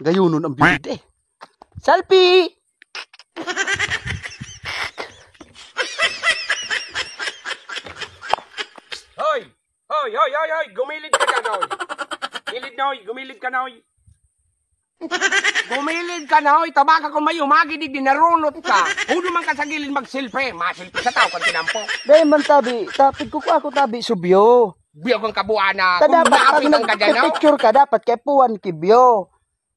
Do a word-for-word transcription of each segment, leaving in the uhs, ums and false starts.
Gayunon ang bibig eh. Selfie! Hoy! Hoy, hoy, hoy, hoy! Gumilid ka dyan, hoy! Gilid na, hoy! Gumilid ka na, hoy! Gumilid ka na, hoy! Tabaka kung may umagi, di dinarunot ka! Hudo man ka sa gilid magsilpi! Masilpi sa tao kan tinampo! Dai man tabi, tapig ko ako tabi, subyo. Biyo kang kabuana! Ta Kung dapat, pag maapit ang kadyan, no? nagpipicture ka, dapat kay puwan ki biyo.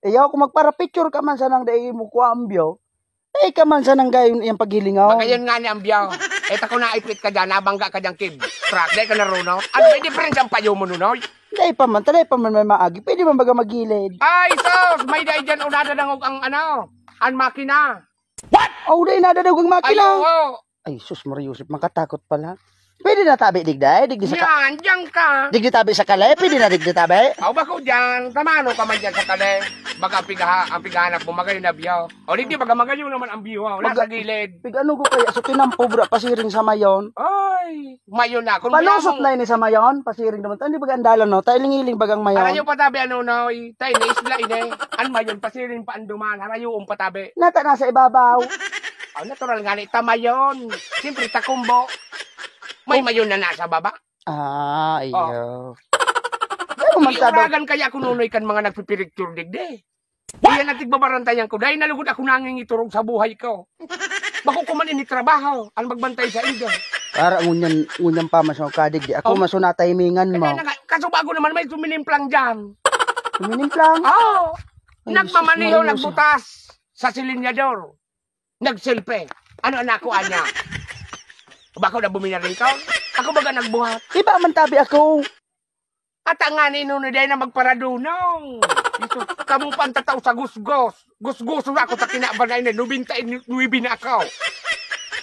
Ayaw ko magpara-picture ka man sanang dai mo kuha ang biyo. Eh, ka man sanang gayon iyang paghilingaw. Magayon nga ni ang biyo. Eh, ta kung naipit ka dyan, nabangga ka dyan, kib. Truck, dai ka narunot. Ano may diferensya ang payo mo, Nunoy? Dai pa man, ta dai pa man may maagi. Pwede man baga magilid? Ay, sus! May dai dyan o nadadangog ang ano, ang makina. What? Oh, dai nadadangog ang Ay, makina. oo. Ay, sus, Maria Joseph, makatakot pala. Pwede na tabi, digdi, digdi sa ka-, Yan, diyan ka. digdi tabi sa kale, pwede na digdi tabi. Aw, bako dyan, tamano ka man dyan sa kale. Baga ang pigaha-, ang pigahanap mo, magayon na biyo. O, digdi, baga magayon naman ang biyo, wala Baga-, sa gilid. Pig ano ko kaya, so tinampo, bra, pasiring sa mayon. Ay, mayon na. Kung Palusot mayon na ini sa mayon, pasiring naman. Hindi baga ang dalan, no? Tailing-iling bagang mayon. Arayo pa tabi, ano, no? Tayo, ni isla, ini. An mayon, pasiring pa ang duman. Arayo, ang patabi. Nata nasa ibabaw. Aw, natural nga ni, tamayon. Siyempre, takumbo. May Oh. mayon na nasa baba. Ah, iyo. Oh. Ano man Di tabi? uragan kaya ako nunoy kan mga nagpipiriktur digdi. Iyan ang tigbabarantayan ko. Dahil nalugod ako nangingiturog sa buhay ko. Bako ko man ini trabaho, ang magbantay sa inyo. Para ngunyan, ngunyan pa mas makadigdi. Ako Oh. mas natayimingan mo. Kaya na nga, kaso bago naman may suminimplang dyan. Suminimplang? Oo. Ay, Nagmamaniho, Jesus Maria. nagbutas sa silinyador. Nagsilpi. Ano anak ko, anya? Bako na buminaling ka? Ako baga nagbuhat? Iba man tabi ako. At ang ngani nun, dahil na magparadunong. Ito, kamo pa ang tatao sa gusgos. Gusguso na ako sa kinaban na ini, nobenta y nuebe na ako.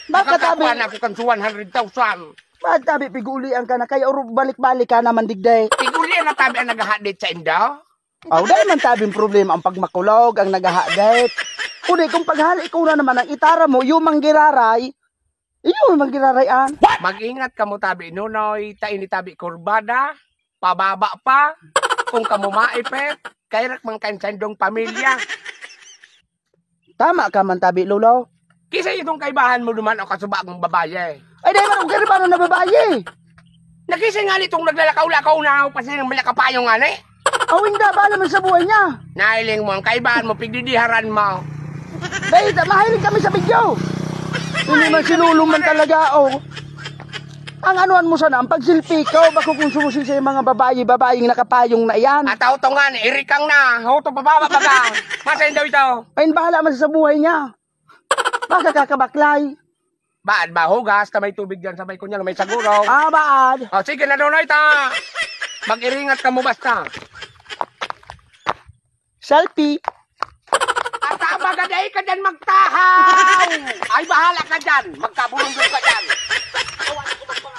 Baka Makakakuha tabi, na ako kan sa one hundred thousand. Baka tabi, pigulian ka na, kaya uro balik-balik ka naman, digday. Pigulian na tabi ang naghahadit sa indo? Aw, dahil man tabing problema ang pagmakulog, ang naghahadit. Kundi kung paghali ko na naman ang itara mo, yung manggiraray, iyo, manggiraray an. Mag-ingat kamo tabi, Nonoy, ta ini tabi kurbada, pababa pa, kung kamo maipit, kairak man kain sa indong pamilya. Tama ka man tabi, Lolo. Kisa itong kaibahan mo duman o kasuba kong babaye. Ay, dahil man akong kaibahan na babaye. Nakisay nga nitong naglalakaw-lakaw na ako pa siya ng malakapayong nga ni. Awin ka, bahala man sa buhay niya. Nahiling mo, ang kaibahan mo, pigdidiharan mo. Dahil ta-, mahiling kami sa video. Hindi man si Lolo man talaga, oh. Ang anuan mo sana, ang pagsilpi ka, o bako kung sumusi sa mga babae, babaeng nakapayong na iyan. At ako to nga, irikang na, hoto pababa baga. Masain daw ito. Ayun, bahala man sa buhay niya. Baka kakabaklay. Baad ba, hugas, ta may tubig dyan sa may kunyang, may saguro. Ah, baad. O, sige na doon, ay ta. Mag-iringat ka mo basta. Selfie. At tama ka, dai ka dyan magtahaw. Ay, bahala ka dyan. Magkabulundong ka dyan.